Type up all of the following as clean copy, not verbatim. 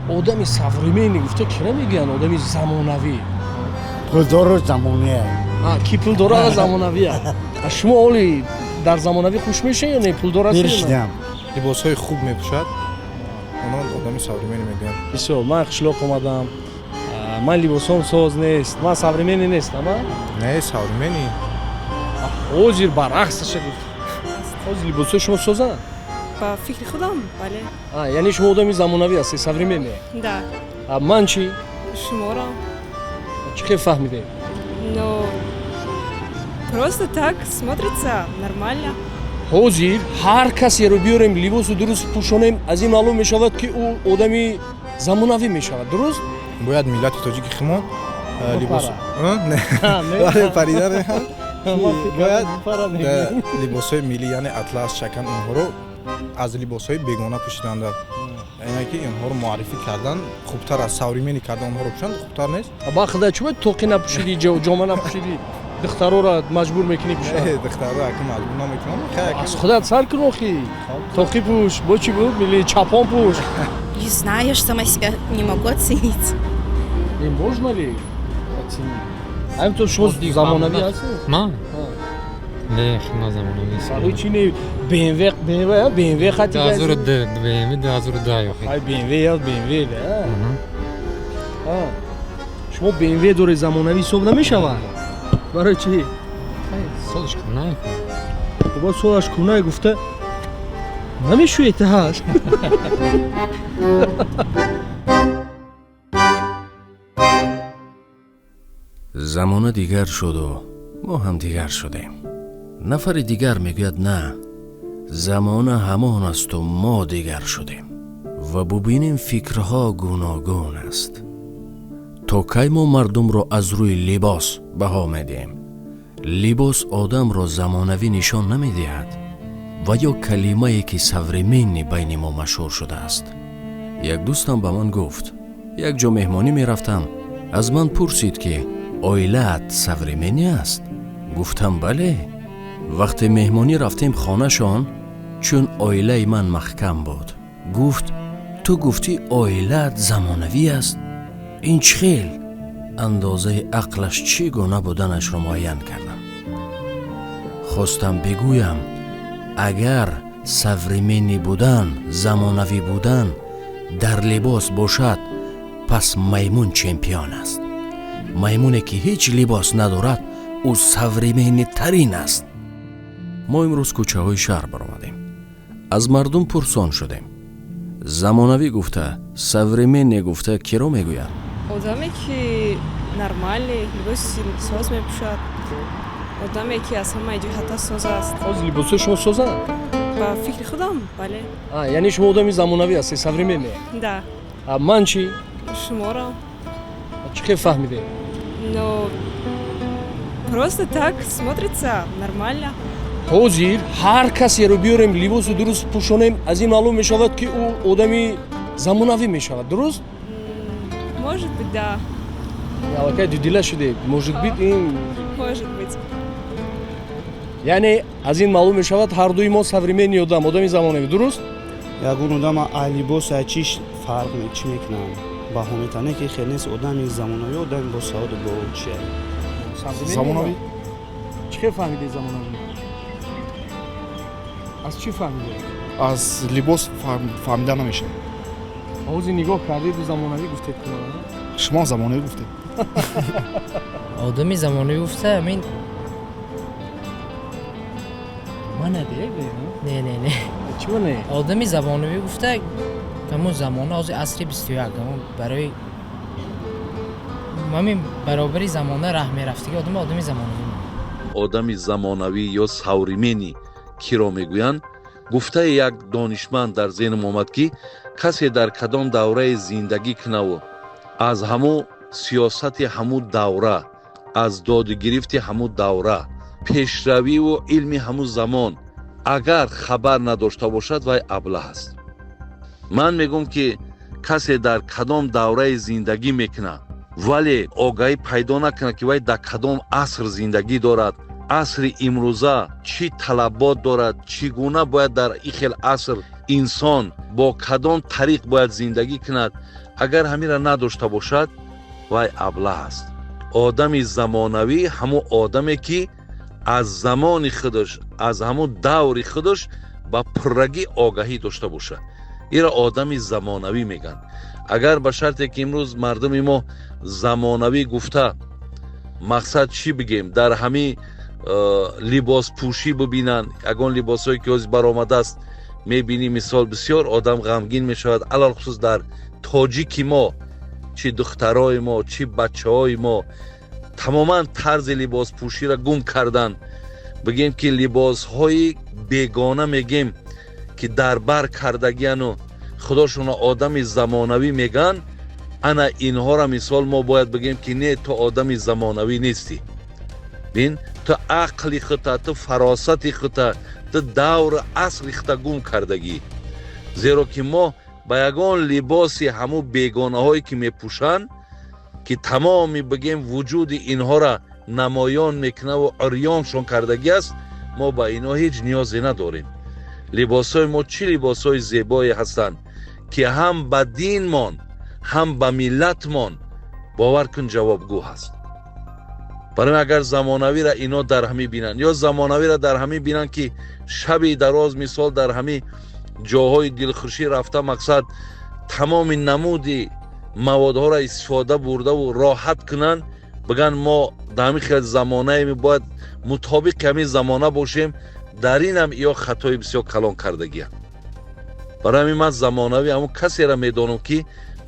Одами современный гуфта кира мегӯянд? Одами замонавӣ. Пулдору замония. Ки пул дора, замонавия. Шумо оли дар замонавӣ хуш мешавед ё не? Пулдор ҳастед? Беришидам. Либосҳои хуб мепӯшад, онон одами современный мегӯянд. Бисёр ман қишлоқ омадам, ман либосом соз нест, ман современный нестам, а? Не, современный. Ҳозир баръаксаша гуфт. Ҳозир либосҳои шумо созанд? Ба фикри худам, бале. Яъне шумо одами замонавӣ ҳастед, современный? Да. Ман чӣ? Шуморо. Чӣ хел фаҳмидед? Ну, просто так смотрится нормально. Ҳозир ҳар касеро биёрем, либосу дуруст пӯшонем, аз ин маълум мешавад, ки ӯ одами замонавӣ мешавад, дуруст? Бояд миллати тоҷики химон либос парида бояд либосҳои миллӣ, яъне атлас, чакан, инҳоро аз либосҳои бегона пӯшиданда, яъне ки инҳоро муаррифӣ кардан хубтар аст. Современный кардан онҳоро пӯшанд хубтар нест? Ба худа, чӣ бояд тоқӣ напӯшидӣ, ҷома напӯшидӣ, духтароро маҷбур мекунӣ пӯшанд? Духтаро ака маҷбур намекунам. Аз худат сар кун, охи, тоқӣ пӯш, бо чӣ буд милли, чапон пӯш. Не знаю, я ж сама себя не могу оценить. Не, можно ли оценить? Ҳамин шумо замонавӣ ҳастед? Ман? Не, хина замонавӣ нест. Барои чӣ не? БМВ, БМВ, БМВ хати. 2002 БМВ, 2010 охи. Ай, БМВ я БМВ да. Шумо БМВ доред, замонавӣ ҳисоб намешавад? Барои чӣ? Солаш кунай. Боба, солаш кунай гуфта намешӯед ҳаст. Замона дигар шуду мо ҳам дигар шудем. Нафари дигар мегӯяд: на, замона ҳамон асту мо дигар шудем. Ва бубинем, фикрҳо гуногун аст. То кай мо мардумро аз рӯи либос баҳо медиҳем? Либос одамро замонавӣ нишон намедиҳад. Ва ё калимае, ки современный байни мо машҳур шудааст. Як дӯстам ба ман гуфт: як ҷо меҳмонӣ мерафтам, аз ман пурсид, ки оилаат современный аст? Гуфтам: бале. Вақте меҳмонӣ рафтем хонашон, чун оилаи ман маҳкам буд, гуфт: ту гуфтӣ оилаат замонавӣ аст, ин чӣ хел? Андозаи ақлаш чӣ гуна буданашро муайян кардам. Хостам бигӯям, агар современный будан, замонавӣ будан дар либос бошад, пас маймун чемпион аст. Маймуне, ки ҳеҷ либос надорад, ӯ современныйтарин аст. Мо имрӯз кӯчаҳои шаҳр баромадем, аз мардум пурсон шудем: замонавӣ гуфта, современный гуфта киро мегӯянд? Одаме, ки нормальный, либоси соз мепӯшад, одаме, ки аз ҳамаи ҷиҳата соз аст. Ҳозир либосҳои шумо созанд? Ба фикри худам, бале. Яъне шумо одами замонавӣ ҳастед, современный? Да. Ман чӣ? Шуморо. Чӣ хел фаҳмидед? Ну, просто так смотрится нормально. Ҳозир ҳар касеро биёрем, либосу дуруст пӯшонем, аз ин маълум мешавад, ки ӯ одами замонавӣ мешавад, дуруст? Может быть, да. Аллакай дудила шудед, может быть ин. Может быть. Яъне аз ин маълум мешавад, ҳардуи мо современный одам, одами замонавӣ, дуруст? Ягон одама а либос, а чиш фарқ чӣ мекунанд, баҳо метавон ки хел нест. Одами замонавӣ одами босаводу бо чия. Замонавӣ. Чӣ хел фаҳмидед замонавӣ? Аз чӣ фаҳмидед? Аз либос фаҳмида намешавад. Ҳозир нигоҳ кардеду замонавӣ гуфтед. Шумо замонавӣ гуфтед. Одами замонавӣ гуфта амин. Манаде? Не, не, не. Чима не? Одами замонавӣ гуфта ҳамун замона, ҳозир асри 21, ҳамун барои ҳамин баробари замона раҳ мерафтаги одам одами замонавӣ. Одами замонавӣ ё современный киро мегӯянд? Гуфтаи як донишманд дар зеҳнам омад, ки касе дар кадом давраи зиндагӣ кунаву аз ҳамун сиёсати ҳамун давра, аз додугирифти ҳамун давра, пешравиву илми ҳамун замон агар хабар надошта бошад, вай аблаҳ аст. Ман мегӯм, ки касе дар кадом давраи зиндагӣ мекунад, вале огаҳӣ пайдо накунад, ки вай дар кадом аср зиндагӣ дорад, асри имрӯза чӣ талабот дорад, чӣ гуна бояд дар ин хел аср Инсон бо кадом тариқ бояд зиндагӣ кунад, агар ҳаминро надошта бошад, вай аблаҳ аст. Одами замонавӣ ҳамун одаме, ки аз замони худаш, аз ҳамун даври худаш ба пуррагӣ огаҳӣ дошта бошад, инро одами замонавӣ мегӯянд. Агар ба шарте ки имрӯз мардуми мо замонавӣ гуфта мақсад чӣ бигем, дар ҳамин либоспӯшӣ бибинанд, ягон либосҳое ки ҳозир баромадааст мебинӣ, мисол, бисёр одам ғамгин мешавад. Алалхусус дар тоҷики мо, чӣ духтарои мо, чӣ бачаҳои мо тамоман тарзи либоспӯширо гум карданд. Бигем ки либосҳои бегона, мегем ки дар бар кардагияну худошонро одами замонавӣ мегӯянд. Ана инҳоро, мисол, мо бояд бигем ки не, ту одами замонавӣ нестӣ. Бин, ту ақли хута, ту фаросати хута, ту давру асри хута гум кардагӣ. Зеро ки мо ба ягон либоси ҳамун бегонаҳое ки мепӯшанд, ки тамоми, бигем, вуҷуди инҳоро намоён мекунаву урёншон кардагӣ аст, мо ба инҳо ҳеҷ ниёзе надорем. Либосҳои мо чӣ либосҳои зебое ҳастанд, ки ҳам ба динмон, ҳам ба миллатмон, бовар кун, ҷавобгӯ ҳаст. Барои агар замонавиро ино дар ҳамин бинанд ё замонавиро дар ҳамин бинанд, ки шаби дароз, мисол, дар ҳамин ҷоҳои дилхушӣ рафта, мақсад, тамоми намуди маводҳоро истифода бурдаву роҳат кунанд, бигӯянд мо дар ҳамин хел замонаем, бояд мутобиқи ҳамин замона бошем, дар инам ё хатои бисёр калон кардагиям. Барои ҳамин ман замонавӣ ҳамун касеро медонам, ки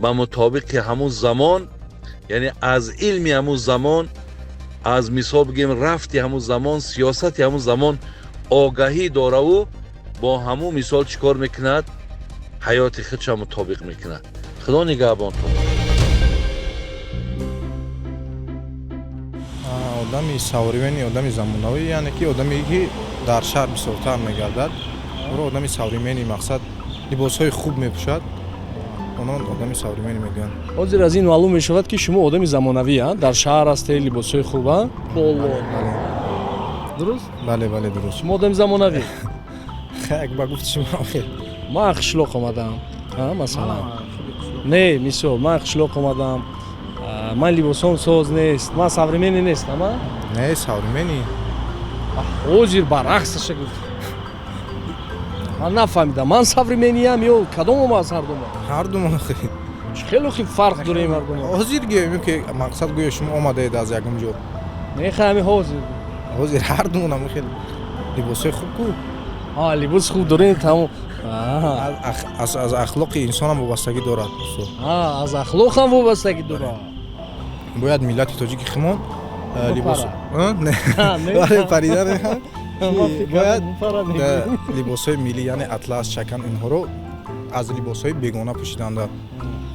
ба мутобиқи ҳамун замон, яъне аз илми ҳамун замон, аз, мисол бигем, рафти ҳамун замон, сиёсати ҳамун замон огаҳӣ дораву бо ҳамун, мисол, чӣ кор мекунад, ҳаёти худша мутобиқ мекунад. Худо нигаҳбонтон. Одами современный, одами замонавӣ, яъне ки одаме ки дар шаҳр бисёртар мегардад, ӯро одами современный, мақсад, либосҳои хуб мепӯшад, онон одами современный мегӯянд. Ҳозир аз ин маълум мешавад, ки шумо одами замонавӣ, а дар шаҳр ҳастед, либосҳои хуб, а боло. Дуруст? Бале, дуруст. Шумо одами замонавӣ? Ба гуфти шумо хел. Ман қишлоқ омадам, масалан, не, мисол, ман қишлоқ омадам, ман либосом соз нест, ман современный нестам, а? Не, современный. Ҳозир баръаксаша гуфт, ман нафаҳмидам, ман современный ям ё кадом аз ҳардумо? Ҳардумо. Хеле хи фарқ дорем ҳардумо. Ҳозир гӯем ки, мақсад, гӯё шумо омадаед аз ягон ҷо. Не, ҳами ҳозир. Ҳозир ҳардумонам хел либосҳои хуб ку. Либоси хуб дорем, тамом. Аз ахлоқи инсонам вобастагӣ дорад. Аз ахлоқам вобастагӣ дорад. Бояд миллати тоҷики химон либос парида, бояд либосҳои миллӣ, яъне атлас, чакан, инҳоро аз либосҳои бегона пӯшиданда,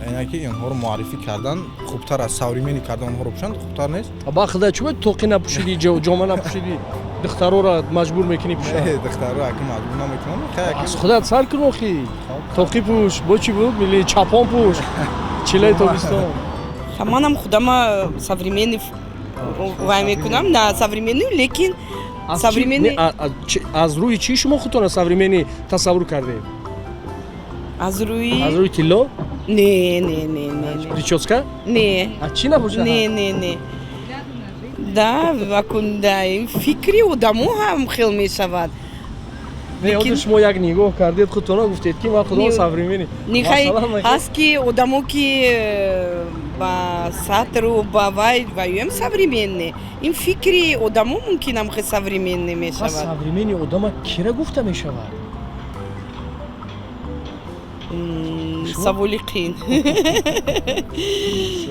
яъне ки инҳоро муаррифӣ кардан хубтар аст, современный кардан, онҳоро пӯшанд хубтар нест? Ба худа, чӣ бояд тоқӣ напӯшидӣ, ҷома напӯшидӣ, духтароро маҷбур мекунӣ пӯшанд? Духтаро аки маҷбур намекунам. Аз худат сар кун, охи, тоқӣ пӯш, бо чӣ буд милли, чапон пӯш, чилаи тобистон. Манам худама современный вай мекунам, на современный, лекин современный. Аз рӯи чӣ шумо худтонро современный тасаввур кардед? Аз рӯи Аз рӯи тилло? Не, не, не, не. Причёска? Не. А чӣ набошад? Не, не, не, да, акун да, фикри одамо ҳам хел мешавад. Не, ҳозир шумо як нигоҳ кардед худтонро, гуфтед ки ман худо современный. Ҳаст ки одамо ки ба сатру ба вай ваюем современный, ин фикри одамо мумкинам хел современный мешавад. Современный одама кира гуфта мешавад? Саволи қин,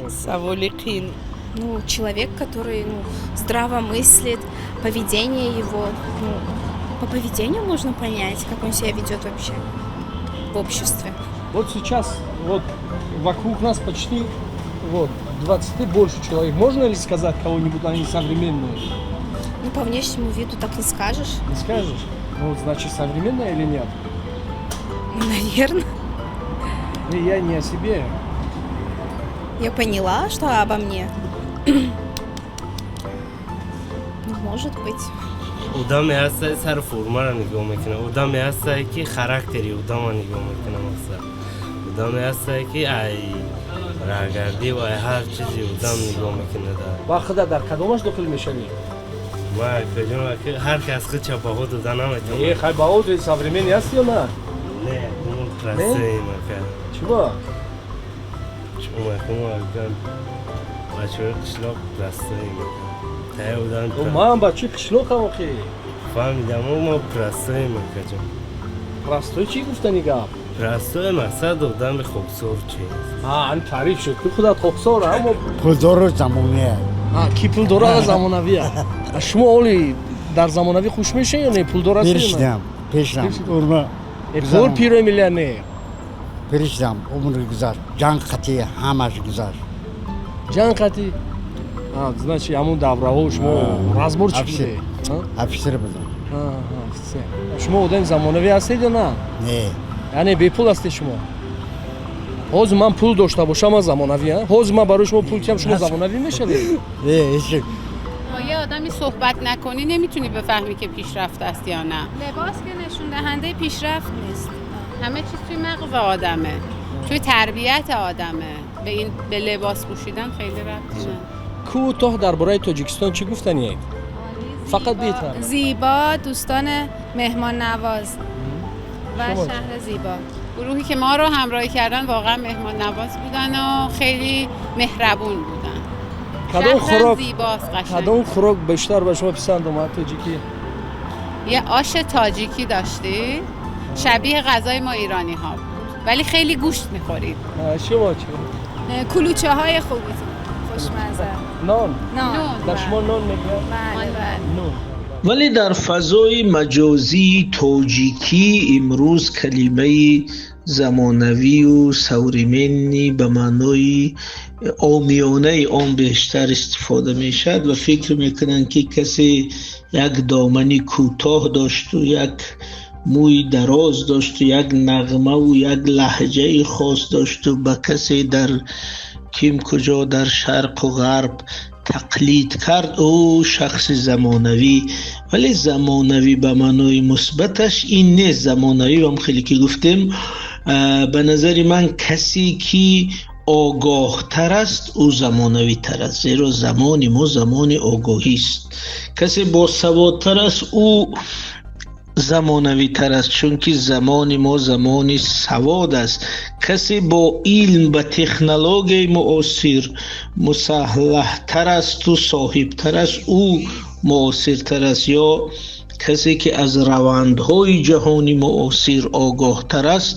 саволи қин. Ну, человек, который, ну, здраво мыслит, поведение его, ну, по поведению можно понять, как он себя ведет вообще в обществе. Вот сейчас вот вокруг нас почти вот 20 больше человек. Можно ли сказать кого-нибудь, они современные? Ну, по внешнему виду так не скажешь. Не скажешь? Ну, значит, современная или нет? Ну, наверное. Не, я не о себе. Я поняла, что обо мне. Ну, может быть. Одаме ҳаста, сари формаро нигоҳ мекунад. Одаме ҳаста, ки характери одама нигоҳ мекунад. Мақсад, одаме ҳаста, ки ай раҳгардӣ ва ай ҳар чизи одам нигоҳ мекунад. Ва худа дар кадомаш дохил мешавӣ? Ма, акаҷон, ҳар кас худша баҳо дода наметавонад. Э, хай, баҳо современный ҳасти ё на? Не, мо простоем, ака. Чиба? Бачаҳои қишлоқ простоем. Ман бачаи қишлоқам охи. Фаҳмидам, мо простоем, акаҷон. Простой чӣ гуфтани гап? Простой мақсад одами хоксор чи. Ан таъриф шуд, ки худат хоксор аммо. Пулдору замонавия. Ки пул дора, замонавия. Шумо оли дар замонавӣ хуш мешавед ё не, пулдор ҳастед? Пиршидам, пешам урма. Пул пирои миллионер. Пиршидам, умр гузашт, ҷанг қатӣ ҳамаш гузашт. Ҷанг қатӣ, значит, ҳамун давраҳо шумо разборчик будед? Офицер будам. Шумо одами замонавӣ ҳастед ё на? Не. Яъне бепул ҳастед шумо? Ҳозир ман пул дошта бошам, ман замонавӣ? Ҳозир ман барои шумо пул тиҳам, шумо замонавӣ мешавед? با یه آدمی صحبت نکنی نمیتونی بفهمی که پیشرفت است یا نه. لباس که نشون دهنده پیشرفت نیست. همه چیز توی مغز آدمه، توی تربیت آدمه. به این به لباس پوشیدن خیلی ربطی نداره. کوتاه درباره تاجیکستان چی گفتنیه؟ فقط بیتر. زیبا، دوستان مهمان نواز و شهر زیبا. گروهی که ما رو همراهی کردن واقعا مهمان نواز بودن و خیلی مهربون بودن. کدام خوراک زیباست، قشنگ. کدام خوراک بیشتر به شما پسند اومد تاجیکی؟ یه آش تاجیکی داشتی شبیه غذای ما ایرانی ها بود، ولی خیلی گوشت می‌خورید. شما چی؟ کلوچه های خوبی، خوشمزه. نان. نان. در شما نان میگن؟ بله بله. نون. ولی در فضای مجازی тоҷикӣ имрӯз калимаи замонавию современный ба маънои омиёнаи он бештар истифода мешавад ва фикр мекунанд, ки касе як домани кӯтоҳ дошту як мӯи дароз дошту як нағмаву як лаҳҷаи хос дошту ба касе дар ким куҷо дар шарқу ғарб тақлид кард, ӯ шахси замонавӣ. Вале замонавӣ ба маънои мусбаташ ин нест. Замонавӣ, ҳам хеле ки гуфтем, ба назари ман, касе ки огоҳтар аст, ӯ замонавитар аст, зеро замони мо замони огоҳист. Касе босаводтар аст, ӯ замонавитар аст, чунки замони мо замони савод аст. Касе бо илм, ба технологияи муосир мусаллаҳтар асту соҳибтар аст, ӯ муосиртар аст, ё касе ки аз равандҳои ҷаҳони муосир огоҳтар аст,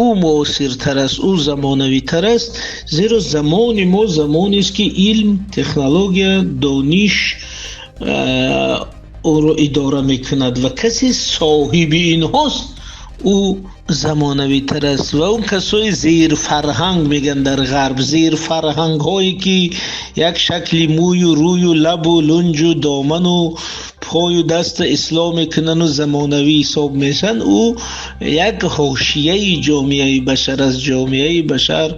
ӯ муосиртар аст, ӯ замонавитар аст, зеро замони мо замонест, ки илм, технология, дониш ӯро идора мекунад ва касе соҳиби инҳост, ӯ замонавитар аст. Ва он касои зерфарҳанг мегӯянд дар ғарб, зерфарҳангҳое ки як шакли мӯю рӯю лабу лунҷу доману пою даста ислоҳ мекунану замонавӣ ҳисоб мешаванд, ӯ як ҳошияи ҷомеаи башар аст. Ҷомеаи башар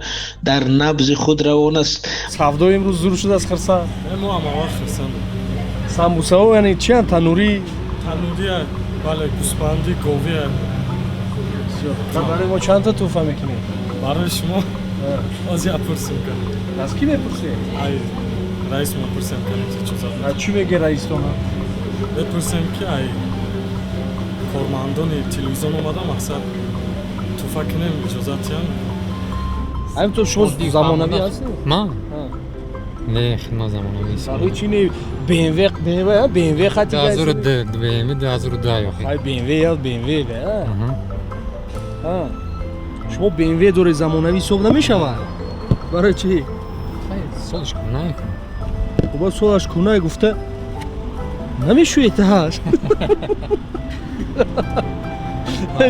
дар набзи худ равон аст. Савдо имрӯз зур шудааст, хирсанд? Мо ҳамавақт хирсандем. Самбусаҳо яъне чиянд, танурӣ? Танурия, бале, гӯсфанди, говия. Барои мо чандта тӯҳфа мекунед? Барои шумо ҳозир пурсем кунем. Аз кӣ мепурсед? Ай раис мепурсем кунем, ки иҷозат. Чӣ меге раистона? Мепурсем, ки ай кормандони телевизион омада, мақсад, тӯҳфа кунем, иҷозат диҳанд. Ҳаминтур шумо замонавӣ ҳастед? Ман? Не, хидмат замонавӣ нест. Барои чӣ не? БМВ, БМВ, БМВ хати. 2002, БМВ 2002 охи. Ай БМВ я БМВ, а? Шумо БМВ доред, замонавӣ ҳисоб намешавад? Барои чӣ? Солаш кунай. Хуб, солаш кунай гуфта намешӯед таҳаш.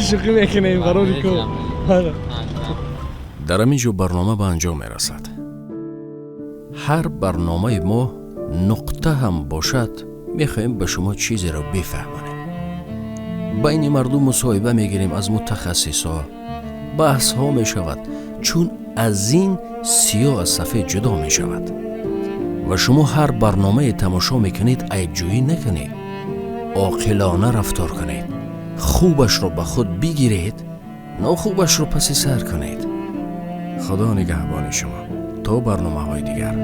Шӯхӣ мекунем, барори кор. Дар ҳамин ҷо барнома ба анҷом мерасад. Ҳар барномаи мо нуқта ҳам бошад, мехоҳем ба шумо чизеро бифаҳмонем. Байни мардум мусоҳиба мегирем аз мутахассисҳо, баҳсҳо мешавад, чун аз ин сиёҳ аз сафед ҷудо мешавад. Ва шумо ҳар барномае тамошо мекунед, айбҷӯӣ накунед. Оқилона рафтор кунед, хубашро ба худ бигиред, нохубашро паси сар кунед. Худо нигаҳбони шумо то барномаҳои дигар.